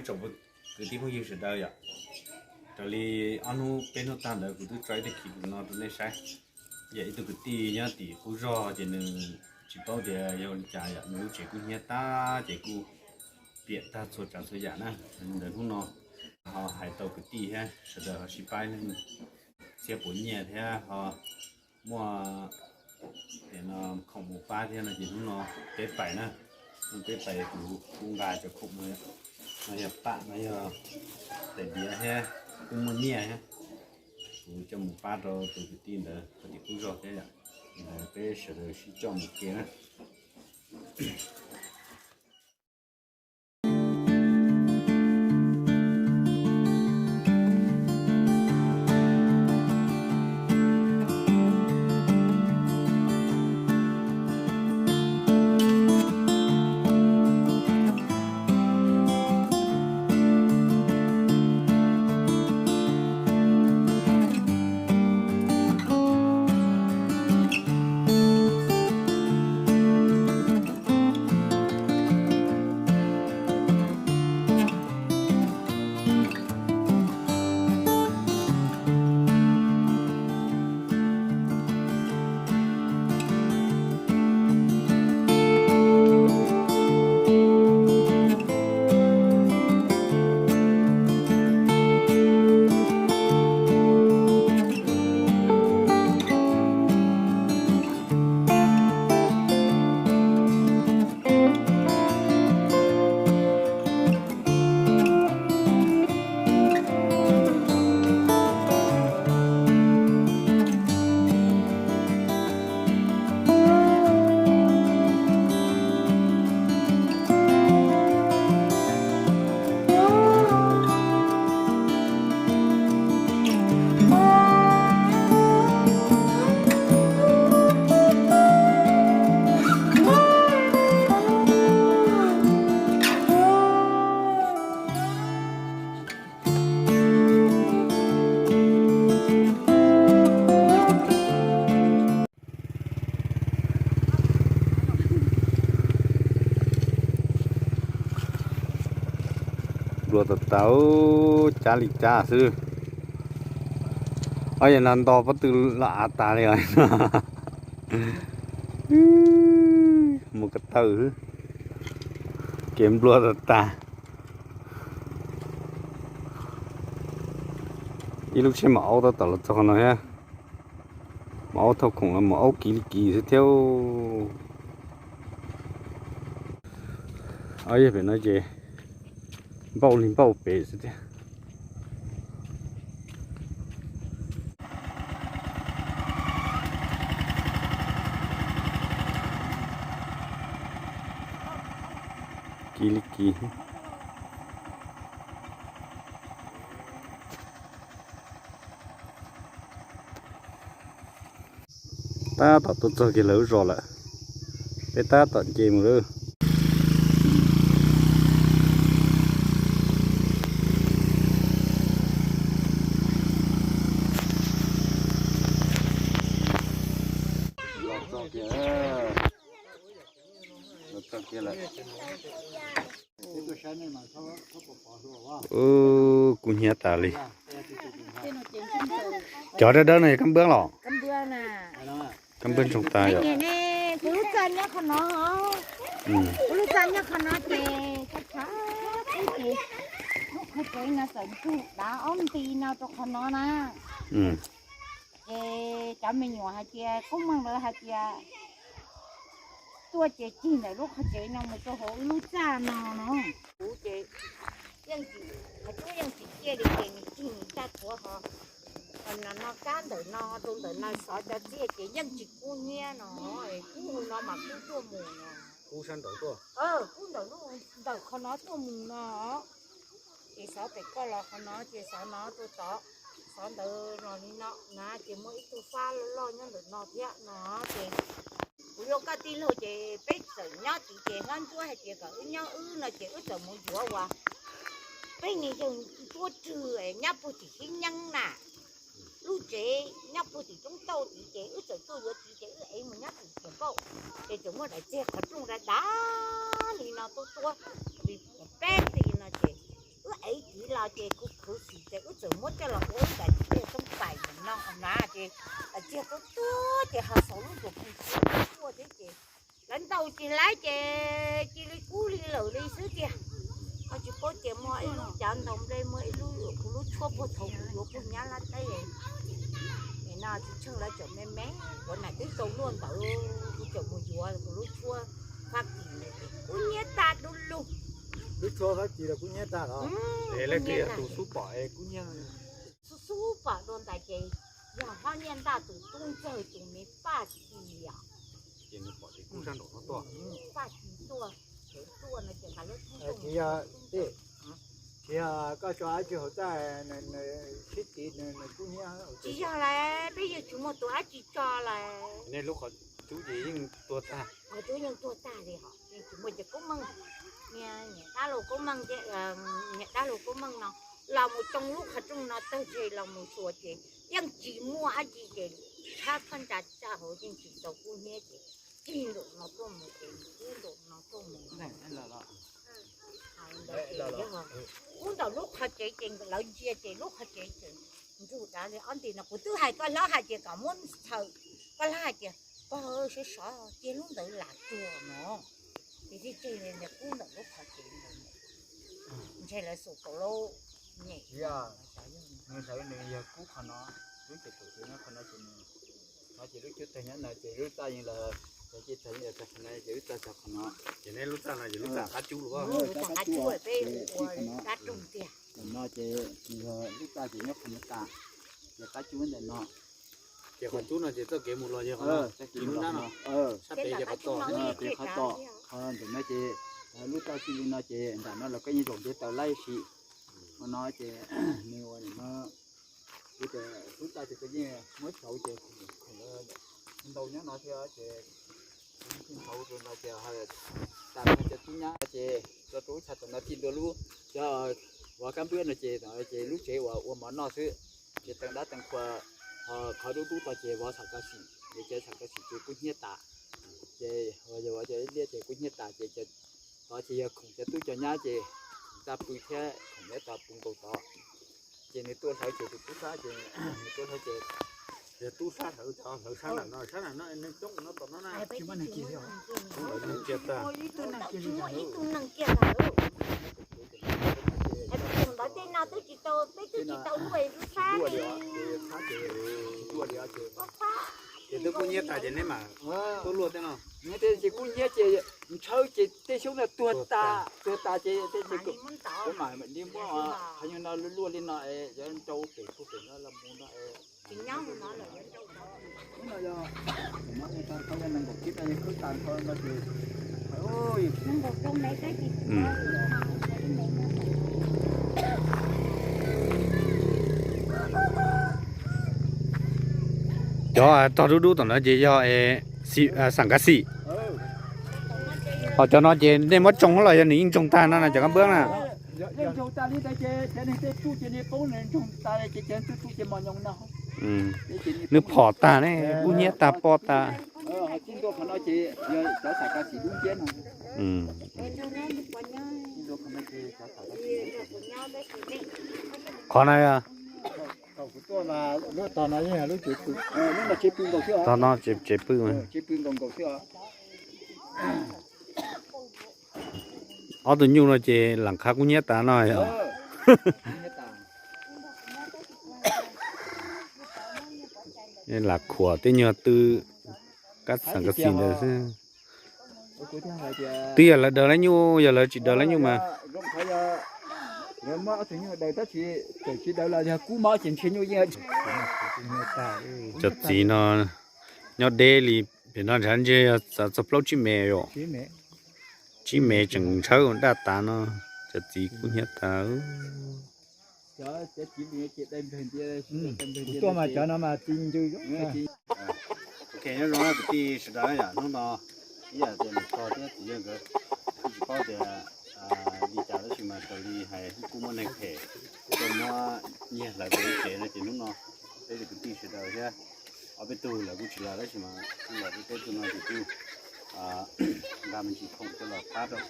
Tsoom kwv tij phooj ywg sawv daws yom, raws li ob hnub peb hnub tag ntawd kuv twb tso ib tag kis no rau nej saib. Yog ib tug kwv tij nyob tim qub zog ces nws tsis paub tias yog li cas yom, nws lub tsev kuj hnyiab tag ces kuj piam tag txhua tsav txhua yam na. Ntawm hnub no ho hais tau kwv tij thiab sawv daws ho sib pab txhiab puav nyiaj thiab ho muaj khoom mus pab thiab no ces hnub no peb pais na, hnub peb pais kuv kuj nqa cov khoom mus, no yog pam no yog tais diav thiab kuj muaj nyiaj thiab, kuv coj mus pab rau tus kwv tij ntawd rau tim qub zog thiab yom. Peb sawv daws sib coj mus kiag na. Nplua tas tas, cab li cab xwb. Ob yam no nto pob tw los av tas li os. Mus ko taw xwb, kev nplua tas tas. Ib lub tsheb maum aub tab tom los txog qhov no thiab. Maum aub thauj khoom los maum aub kiv li kiv xwb thiab. Ob yam pem no ces npauj li npauj pem xwb thiab. Kiv li kiv. Tab tom tuaj txog kiag lawv lub zos lawm, peb tab tom nce mus lawm. Ub, kub hnyiab tas li. Cov dawb dawb no yog kab npab los? Kab npab ntsoog tas yom. Kuv lub txaj nyob qhov no, kuv lub txaj nyob qhov no ces tshav tshav kub ces lub qhov tsev no txawm ntug dav ob nti no rau qhov no na. Ces cov me nyuam hais tias kub meej lawv hais tias tuaj ces cig ntawm lub qhov tsev no mus rau hauv wb lub txaj no no. Kuv ces yeej tsis, hais tub yeej tsis ciaj li ces nws cig nws txaj tuav ho, ho no no kab ntawm no rau ntawm no xov cov txiaj ces yeej tsis kub hnyiab no, kub no mas kub tuaj mus no. Kub ntawm, ntawm qhov no tuaj mus no. Ces xov pem koj los qhov no ces xov no rau tod, xov ntawd los li no na ces muaj ib tug fab loj loj nyob ntawm no thiab no ces kuv yuav koj tij laug ces peb txawm nyob tid ces hlob ntsuab hais tias kom wb nyob wb no ces wb txawm mus yuav uas peb niag yawg ntsuab rwg nyob puag tim Hib Nyeeb na. Lub tsev nyob puag tim roob tauj tid ces wb txawm tuaj yuav tid ces wb ev mus nyob tim Xiam Pauj ces txawm muaj daim txiag qhov rooj dav dav li no tuab tuab li peb nti no ces Ib tiv los ces kuv khwv xim ces wb txawm muab coj los ua ib daim txiag toob pais no na ces daim txiag tuab tuab ces ho xaus lub ntuas phooj xwb tuaj thiab ces lawv ntaus ces laib ces cia li kub li lawm li xwb tiag. Ho tsis paub tias muaj ib lub cav ntaus nplej, muaj ib lub kuv lub tshuab puag thaum kuv yuav puag nyab lab teb es no tsis tsheej lawv tseem me me, kuv nam twb tau luaj ntawd kuv tseem mus yuav kuv lub tshuab Fab Kis ces kub hnyiab tag du lug. Lub tshuab Fab Kis los kub hnyiab tag los? Leej twg yog tus xub pom es kub hnyiab? Xub xub pom dua ntais ces yog Hlob Nyiaj Ntaj tus tub ntxawg tus me Fab Kis os. Fab Kis tuaj, tuaj no ces nqa lub tub ntxawg. Tsis yog, tsis yog koj tso dab tsi hauv txaj sib tiv nws kub hnyiab? Tsis yog lawm, peb yeej tsis muaj tus dab tsi tso lawm. Nej lub qhov cub ces yeej tuag tag. Qhov cub yeej tuag tag li hos, yeej tsis muaj ces Koob Meej, niam dab laug Koob Meej, niam dab laug Koob Meej no los mus tsoo lub qhov rooj no tag ces los mus xyuas ces yeej tsis muaj dab tsi ces tshab phab ntsa txaj hauv yeej tsis tau kub hnyiab ces cig nraum no tuaj mus ces kub nraum no tuaj mus. Kub ntawm lub qhov tsev ces lawv ntsia ces lub qhov tsev ces ntsug dav li ob nti no. Kuv twb hais koj hlob hais tias kom muab txhaws, koj hlob hais tias pog sov sov cia lub ntawd lam tuag no. Ces thiaj tseg li kub ntawm lub qhov tsev ntawd. Ntshe lawv xum tau lub nyem. Nws hlawv nws yog kub qhov no, lub ces tus nyob qhov no ces nws, no ces lub cub tag nyob no ces lub txaj yeej los, ces tag qhov no ces lub txaj tag qhov no. Ces nej lub txaj no ces lub txaj qab cub los? Lub txaj qab cub peb ua dab roog tiag. No ces nws yog lub txaj ces nyob qhov no tas, ces qab cub ntawm no. Ces qhov cub no ces txoj kev mus los yog qhov no, txoj kev mus los no, sab pem ces qhov tom, qhov tom, qhov ntawm no ces lub txaj txij li no ces nram no los koj yeej zaum ntiav taws laib sim. Qhov no ces nws ua no, lub txaj ces koj yeej muab xauv ces khoom ntau nyob no thiab ces ntau rau no ces tas no ces tub nyab ces tso rau lub tshav tom no txij ntua lub, cov vov kab npwb no ces, ces lub tsev uas ua mov noj xwb. Ces teev dab teev qhua, qhov dub dub tod ces vov xam kav xim, ces cov xam kav xim ces kub hnyiab tas. Ces yog vov cov liab ces kub hnyiab tas ces tod ces yog khoom cov tub cov nyab ces khoom txaj pw thiab khoom nyob tod pw nkaus tod. Ces nws tuaj hlawv ces tus tub sab ces nws tuaj hlawv ces yog tub sab hlawv, hlawv sab nram no, sab nram no neeg coob no tom no na. Ib tug neeg kiag ntawd. Tus ntawd tej no twb tsis tau, peb twb tsis tau luaj lub sab li. Ces twb kub hnyiab tas ces neb mam tuaj luaj tej no. Ces kub hnyiab ces ntshawb ces tej xyoob no tuag tas, tuag tas ces tej ces kuv mam li muab qhov nyuag no luaj li no es yuav nrau pem puag pem no los mus no es. Cov tog dub dub tom no ces yog xam kav xim. Ho cov no ces nej muab tsoo los yog nws yeej ntsoog tag no na cov kab npwb na? Nws phom tag ne, kub hnyiab tag, poj tag. Qhov na, tog no tsev pw. Ob tug nyuj no ces lam qha kub hnyiab tas no yog. Lam khuam tej nyuag tw kab xam kav xim ntawd xwb. Twb yog lawv daws lawv nyuj, yog lawv tsis daws lawv nyuj mas. Cov txiv no nyob deb li pem no ntshe yog txog plaub tsib mev yom. Tsib mev tseem ntshawb daj tas no, cov txiv kub hnyiab tas. Kuv tuaj mas cov no mas txiv ncw. Ok, nyob zoo kwv tij sawv daws yom, hnub no ib yam tias niam tais thiab txiv yawg nkawd kuj tsis paub tias li cas tab sis mas raws li hais kuj muaj neeg phem tuaj muab nyiag hlawv pem lub tsev no ces hnub no peb kwv tij sawv daws thiab ob peb tug lawv kuj tsis los tab sis mas kuj los peb tug no ces kuj nqa me ntsis khoom coj los pab rau.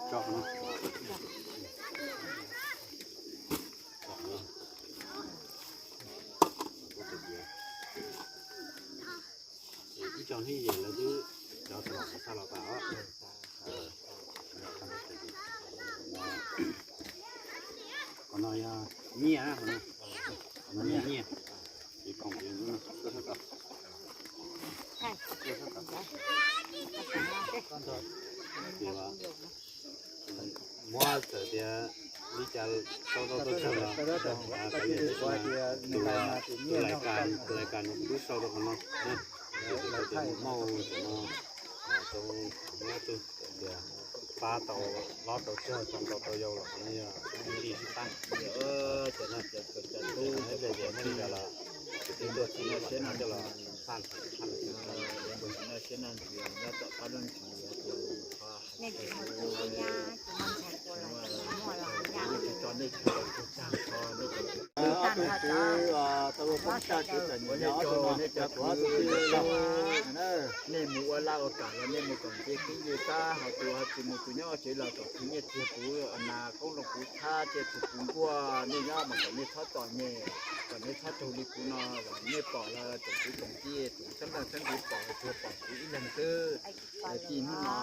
Tso no. Ib co hnub yem lawv twb cov tau xa los tas os. Qhov no yog nyiaj, qhov no yog nyiaj. Ces koom ces muab txawm tias li cas sau tau tau tsawg los, tus lais kas nws kuj sau rau qhov no. Ces thaum tias mus mauj cov no rau, muab rau tias pab tau hlob tau tsawg tau ntau tau yau los qhov no yog ib li sib pab. Ces no ces cov tub cov muaj li cas los ces twb tuaj txhij no siab no coj los faj. Siab no ntsis nyob tom qab lub ntsis tias tsis tso nej tseg los tag kho nej cov, nej cov kwv, nej mus ua laj ua kam los nej mus kom nce keeb nce kab, ho tus ho tsis mus tus nyob tsev los kom khwv nyiaj tiag kuv nas koob loo kuv thab tiag kuv kuv nkuaj, nej nyob mas kom nej txhob txom nyem, kom nej txhob raug li kuv no, nej pom los tsoom kwv tsoom tij tsoom xeeb leej xeeb ntxwv pom tsuas pom kuv ib leeg xwb. Txij hnub no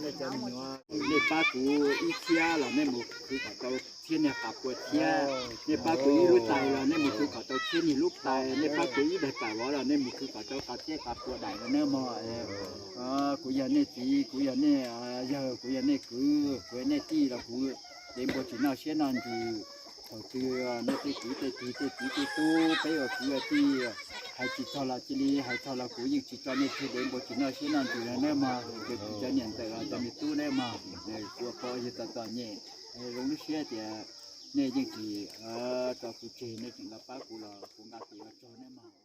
nej cov me nyuam, nej pab kuv ib txhiab los nej mus khwv kom tau txhiab niag qas pua txhiab, nej pab kuv ib lub tais los nej mus khwv kom tau txhiab niag lub tais, nej pab kuv ib daim pam vov los nej mus khwv kom tau qas txhiab qas pua daim no nawb mog. Kuv yog nej txiv, kuv yog nej yawg, kuv yog nej kwv, kuv yog nej tij los kuv dev npua tsis noj siab noj ntsws. Thaum twg nej tej kwv tej tij tej txiv tej tub peb ua kwv ua tij hais tsis txog los cia li hais txog los kuv yeej tsis tso nej tseg dev npua tsis noj siab noj ntsws no nawb mog. Ces kuv cov niam ntxawm los cov me tub nawb mog, kuv ua pog yawg txom txom nyem, zoo lub siab tias nej yeej tsis tso kuv tseg, nej tseem los pab kuv los kuv nqa tes ua tsaug nawb mog.